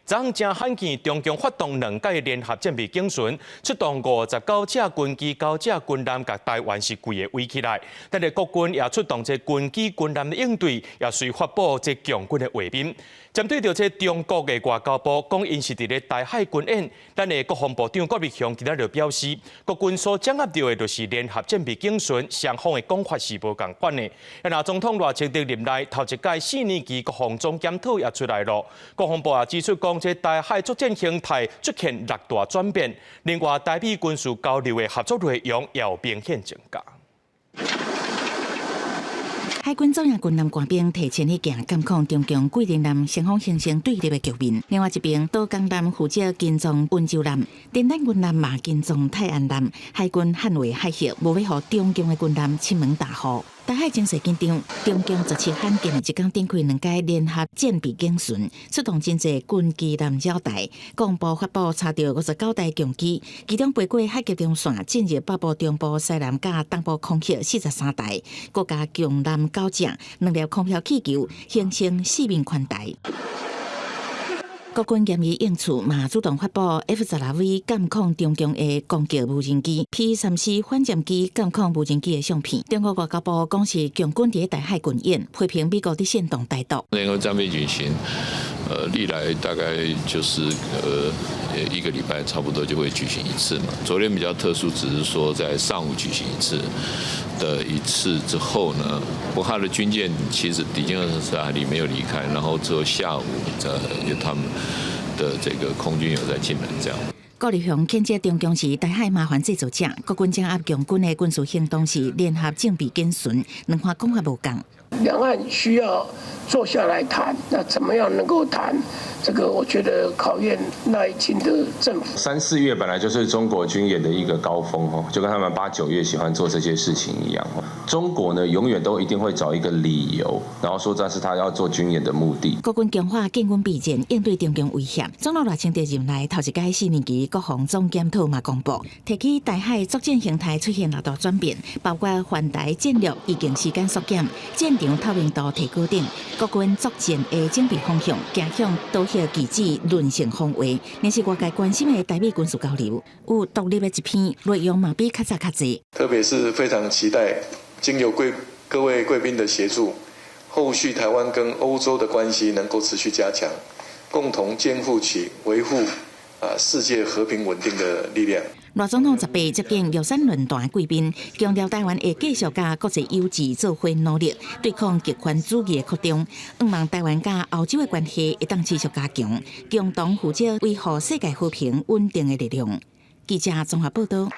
昨昏誠罕見，中共發動兩架聯合戰備警巡，出動59隻軍機、九隻軍艦，共台灣是規个圍起來。但是國軍也出動這軍機、軍艦的應對，也隨發布這共軍的畫面。針對著這中國的外交部講，𪜶是佇咧台海軍演，咱的國防部長郭立雄今仔日表示，國軍所掌握著的就是聯合戰備警巡，雙方的講法是無仝款的。那總統賴清德任內頭一屆四年期國防總檢討也出來囉，國防部也指出講，這台海作戰形態出現六大轉變，另外台美軍事交流的合作內容也有明顯增加。海軍左營軍艦官兵提前去行監控中共桂林艦雙方形成對立的局面。另外一邊，島江艦負責跟蹤溫州艦，登丹軍艦嘛跟蹤泰安艦。海軍捍衛海域，無欲予中共的軍艦侵門踏戶。台海情勢緊張，中共十七罕見的一工展開兩架聯合戰備警巡，出動真濟軍機艦繞台，國防部發布查著59台共機，其中飛過海峽中線進入北部、中部、西南佮東部空域43台，閣加共艦九隻，兩粒空飄氣球，形成四面環台。國軍嚴以應處，嘛主動發布 F-16V 監控中共的攻擊無人機、P-3C 反潛機監控無人機的相片。中國外交部講是共軍佇台海軍演，批評美國佇煽動台獨。聯合戰備警巡，歷來大概就是一個禮拜差不多就會舉行一次嘛。昨天比較特殊，只是說在上午舉行一次的一次之後呢，不過他的軍艦其實已經24海里沒有離開，然後之後下午有他們的這個空軍有在進來，這樣。郭立雄譴責中共是台海麻煩製造者，國軍掌握共軍的軍事行動是聯合戰備警巡，兩岸講法無仝。兩岸需要坐下來談，那怎麼樣能夠談？這個我覺得考驗賴清德政府。三四月本來就是中國軍演的一個高峰哦，就跟他們八九月喜歡做這些事情一樣。中國呢，永遠都一定會找一個理由，然後說這是他要做軍演的目的。國軍強化建軍備戰，應對中共威脅。總統賴清德任內頭一屆四年期國防總檢討嘛公布，提起台海作戰形態出現六大轉變，包括環台戰略預定時間縮減、戰場透明度提高等。國軍作戰的準備方向，走向導核機制韌性防衛，也是外界關心的台美軍事交流。有獨立的一篇內容嘛比較早較濟。特別是非常期待經由貴各位貴賓的協助，後續台灣跟歐洲的關係能夠持續加強，共同肩負起維護世界和平穩定的力量。賴總統18接見玉山論壇貴賓，強調台灣會繼續佮國際友誼做伙努力，對抗極權主義的擴張。向望台灣佮歐洲的關係會當持續加強，共同負責維護世界和平穩定的力量。記者綜合報道。